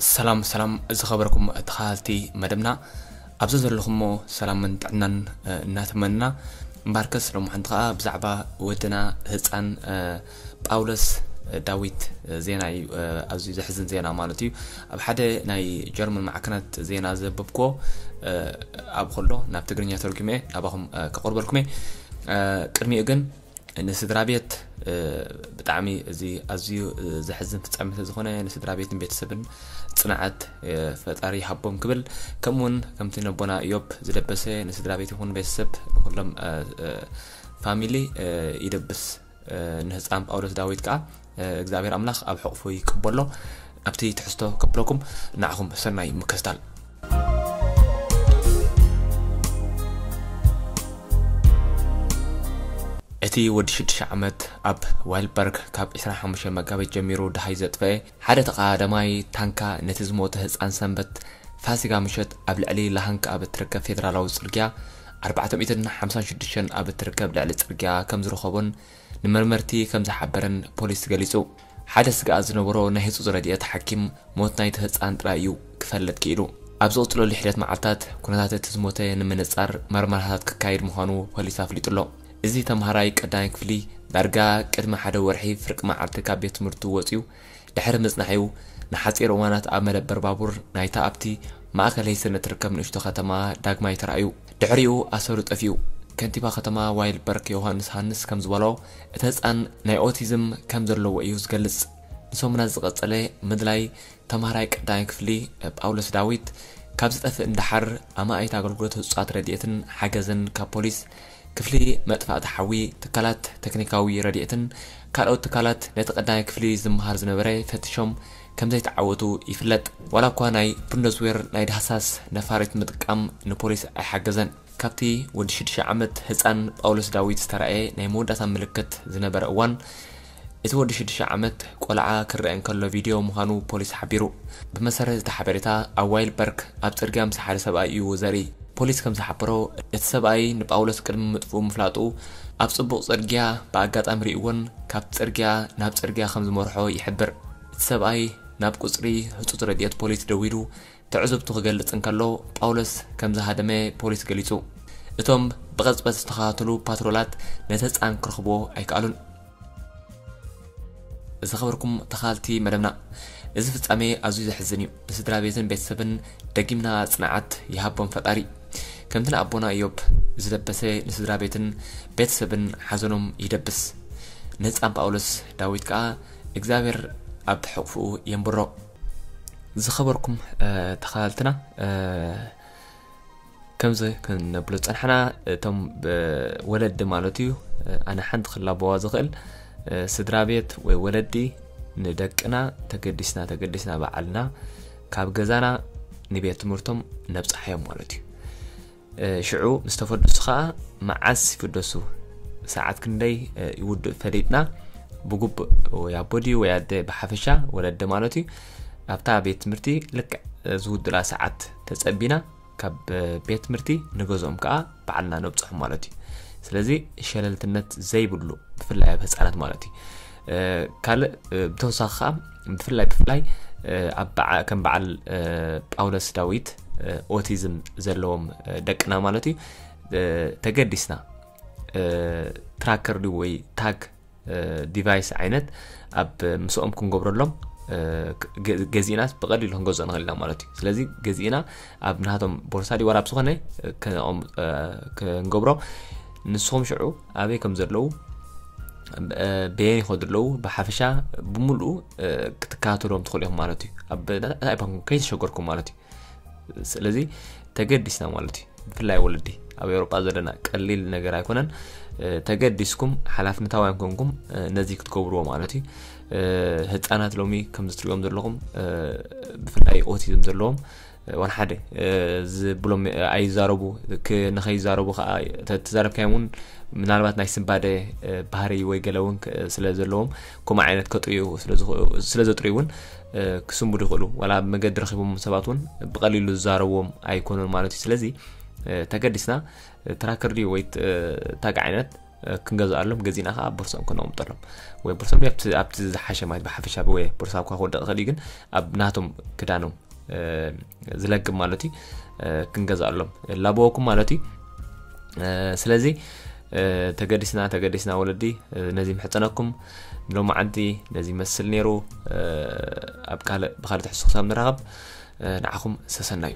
ሰላም ሰላም ዝኸበርኩም ተኸታተልቲ መደብና፣ ኣብዚ ዘለኹሞ ሰላምን ጥዕናን እናተመንና፣ እምበኣርከስ ሎማዓንቲ ኸኣ ብዛዕባ ወድና ህፃን ጳውሎስ ዳዊት ዜና እዩ። ኣዝዩ ዘሕዝን ዜና ማለት እዩ። ኣብ ሓደ ናይ ጀርመን ማዕከናት ዜና ዘንበብክዎ ኣብ ከሎ ናብ ትግርኛ ተርጉመ ናባኹም ከቕርበልኩም እየ። ቅድሚኡ ግን ንስድራ ቤት ብጣዕሚ እዚ ኣዝዩ ዘሕዝን ፍጻሜ ስለዝኾነ፣ ንስድራ ቤትን ቤተሰብን ጽንዓት ፈጣሪ ይሃቦም ክብል፣ ከምኡውን ከምቲ ነቦና ኢዮብ ዝደበሰ ንስድራ ቤት ይኹን ቤተሰብ ንኹሎም ፋሚሊ ይደብስ። ንህፃን ጳውሎስ ዳዊት ከዓ እግዚኣብሔር ኣምላኽ ኣብ ሕቑፉ ይቀበሎ። ኣብቲ ትሕዝቶ ከብለኩም፣ ንዓኹም ሰናይ ምክትታል። እቲ ወዲ ሽዱሽተ ዓመት ኣብ ዋይልበርግ ካብ ዕስራን ሓሙሽተን መጋቢት ጀሚሩ ደሃይ ዘጥፈኤ ሓደ ተቐዳዳማይ ታንካ፣ ነቲ ዝሞተ ህፃን ሰንበት ፋሲጋ ምሸት ኣብ ልዕሊ ላሃንክ ኣብ እትርከብ ፌደራላዊ ጽርግያ ኣርባዕተ ሚእትን ሓምሳን ሽዱሽተን ኣብ እትርከብ ልዕሊ ጽርግያ ከም ዝረኸቦን ንመርመርቲ ከም ዝሓበረን ፖሊስ ገሊጹ። ሓደ ስግኣት ዝነበሮ ናይ ህጹጽ ረድኤት ሓኪም፣ ሞት ናይቲ ህጻን ጥራይ እዩ ክፈልጥ ክኢሉ። ኣብ ዝቕጽለሉ ሒደት መዓልታት፣ ኩነታት እቲ ዝሞተ ንምንጻር መርመራታት ክካየድ ምዃኑ ፖሊስ ኣፍሊጡ ኣሎ። እዚ ተምሃራይ ቀዳማይ ክፍሊ፣ ዳርጋ ቅድሚ ሓደ ወርሒ ፍርቂ መዓልቲ ካብ ቤት ትምህርቱ ወጺኡ ድሕሪ ምጽናሕ'ዩ ንሓጺር እዋናት ኣብ መደበር ባቡር ናይታ ኣብቲ ማእከል ሄሰን እትርከብ ንእሽቶ ከተማ ዳግማይ ተራእዩ። ድሕሪኡ ኣሰሩ ጠፊኡ። ከንቲባ ከተማ ዋይልበርግ ዮሃንስ ሃንስ ከም ዝበሎ፣ እቲ ህጻን ናይ ኦቲዝም ከም ዘለዎ እዩ ዝገልጽ። ንሰሙናት ዝቐጸለ ምድላይ ተምሃራይ ቀዳማይ ክፍሊ ጳውሎስ ዳዊት ካብ ዝጠፍእ ንደሓር፣ ኣማኢት ኣገልግሎት ህጹጻት ረድኤትን ሓገዝን ካብ ፖሊስ፣ ክፍሊ መጥፋእቲ ሓዊ፣ ትካላት ቴክኒካዊ ረድኤትን ካልኦት ትካላት ነቲ ቀዳማይ ክፍሊ ዝመሃር ዝነበረ ፈቲሾም ከም ዘይተዓወቱ ይፍለጥ። ዋላ እኳ ናይ ቡንደስዌር ናይ ዳህሳስ ነፋሪት ምጥቃም ንፖሊስ ኣይሓገዘን። ካብቲ ወዲ ሽዱሽተ ዓመት ህጻን ጳውሎስ ዳዊት ዝተራእየ ናይ መወዳእታ ምልክት ዝነበረ እዋን፣ እቲ ወዲ ሽዱሽተ ዓመት ቆልዓ ክረአ እንከሎ ቪድዮ ምዃኑ ፖሊስ ሓቢሩ። ብመሰረት እቲ ሓበሬታ፣ ኣብ ዋይልበርግ ኣብ ጽርግያ ምስ ሓደ ሰብኣይ እዩ ዘርኢ። ፖሊስ ከም ዝሓበሮ፣ እቲ ሰብኣይ ንጳውሎስ ቅድሚ ምጥፍኡ ምፍላጡ፣ ኣብ ጽቡቕ ጽርግያ ብኣጋጣሚ ርእይዎን ካብ ጽርግያ ናብ ጽርግያ ከም ዝመርሖ ይሕብር። እቲ ሰብኣይ ናብ ቁጽሪ ህጹጽ ረድኤት ፖሊስ ደዊሉ ትዕዝብቱ ክገልጽ እንከሎ፣ ጳውሎስ ከም ዝሃደመ ፖሊስ ገሊጹ። እቶም ብቐጽበት ዝተኸታተሉ ፓትሮላት ነቲ ህጻን ክረኽብዎ ኣይከኣሉን። ዝኸበርኩም ተኸታተልቲ መደብና፣ እዚ ፍጻሜ ኣዝዩ ዘሕዝን እዩ። ንስድራ ቤትን ቤተሰብን ደጊምና ጽንዓት ይሃቦም ፈጣሪ። ከምቲ ንኣቦና ኢዮብ ዝደበሰ፣ ንስድራ ቤትን ቤተሰብን ሓዘኖም ይደብስ። ንህጻን ጳውሎስ ዳዊት ከኣ እግዚኣብሔር ኣብ ሕቕፍኡ የንብሮ። ዝኸበርኩም፣ እ፣ ተኸታተልትና፣ እ፣ ከምዚ ክንብሎ ዝጸናሕና፣ እቶም፣ እ፣ ወለዲ ማለት እዩ፣ እ፣ ኣነ ሓንቲ ክላበዋ ዝኽእል፣ እ፣ ስድራ ቤት ወይ ወለዲ ንደቅና ተገዲስና፣ ተገዲስና ባዕልና ካብ ገዛና ንቤት ትምህርቶም ነብጽሓዮም ማለት እዩ። እ፣ ሽዑ ምስ ተፈደሱ ኸኣ መዓስ ይፍደሱ፣ ሰዓት ክንደይ፣ እ፣ ይውድእ ፈሊጥና፣ ብግቡእ ወይ ኣቦ ድዩ ወይ ኣደ፣ ብሓፈሻ ወለዲ ማለት እዩ፣ ኣብታ ቤት ትምህርቲ ልክዕ፣ እ፣ ዝውድላ ሰዓት ተጸቢና ካብ፣ እ፣ ቤት ትምህርቲ ንገዝኦም ከኣ ባዕልና ነብጽሖም ማለት እዩ። ስለዚ ሸለልትነት ዘይብሉ፣ ብፍላይ ኣብ ህጻናት ማለት እዩ። እ፣ ካልእ፣ እ፣ ብተወሳኺ ከኣ ብፍላይ፣ ብፍላይ፣ እ፣ ኣብ በዓ-፣ ከም በዓል፣ እ፣ ጳውሎስ ዳዊት፣ እ፣ ኦቲዝም ዘለዎም፣ እ፣ ደቅና ማለት እዩ፣ እ፣ ተገዲስና፣ እ፣ ትራከር ድዩ ወይ ታግ፣ እ፣ ዲቫይስ ዓይነት ኣብ ምስኦም ክንገብረሎም፣ እ፣ ገ-፣ ገዚእናስ ብቐሊሉ ክንገዝኦ ንኽእል ኢና ማለት እዩ። ስለዚ ገዚእና ኣብ ናቶም ቦርሳ ድዩ ዋላ ኣብ ዝኾነ፣ እ፣ ከ-፣ ኦም-፣ እ፣ ክንገብሮ፣ ንስኹም ሽዑ ኣበይ ከም ዘለዉ፣ እ፣ በየን ይኸዱ ኣለዉ፣ ብሓፈሻ ብምሉኡ፣ እ፣ ክትከታተልዎም ትኽእሉ ኢኹም ማለት እዩ። ኣብ እንታይ ባንኩም ከይተሸገርኩም ማለት እዩ። ስለዚ ተገዲስና ማለት እዩ። ብፍላይ ወለዲ፣ ኣብ ኤውሮጳ ዘለና ቀሊል ነገር ኣይኮነን። እ፣ ተገዲስኩም ሓላፍነታውያን ኮንኩም፣ እ፣ ነዚ ክትገብርዎ ማለት እዩ። እ፣ ህጻናት ሎሚ ከምዚ ትሪእዎም ዘለኹም፣ እ፣ ብፍላይ ኦቲዝም ዘለዎም፣ እ፣ ዋላ ሓደ፣ እ፣ ዝብሎም ኣይዛረቡ፣ ክ-፣ ንኸይዛረቡ ከኣ ተ-፣ ተዛረብካዮም እውን ምናልባት ናይ ስንባደ፣ እ፣ ባህሪ ወይ ገለ እውን ክ-፣ ስለ ዘለዎም፣ ከምኡ ዓይነት ከጥርዩ ስለ ዝኽእሉ፣ ስለ ዘጥርዩ እውን፣ እ፣ ክስንብዱ ይኽእሉ። ዋላ ኣብ መገዲ ረኺቦም ሰባት እውን ብቐሊሉ ዝዛረብዎም ኣይኮኑን ማለት እዩ። ስለዚ፣ እ፣ ተገዲስና፣ እ፣ ትራከር ድዩ ወይ ት-፣ እ፣ ታግ ዓይነት ክንገዝኣሎም፣ ገዚእና ከዓ ኣብ ቦርሳኦም ክነቕምጠሎም ወይ ቦርሳኦም ኣብቲ ዝሓሸ ማለት ብሓፈሻ ወይ ቦርሳ እኳ ክወደቕ ይኽእል እዩ፣ ግን ኣብ ናቶም ክዳኖም ዝለግብ ማለት እዩ፣ ክንገዝኣሎም ላበወኩም ማለት እዩ። ስለዚ ተገዲስና ተገዲስና ወለዲ ነዚ ምሕፀነኩም ንሎማዓንቲ ነዚ ይመስል ነይሩ። ኣብ ካልእ ብካልእ ትሕዝቶ ክሳብ ንራኸብ ንዓኹም ሰሰናዩ።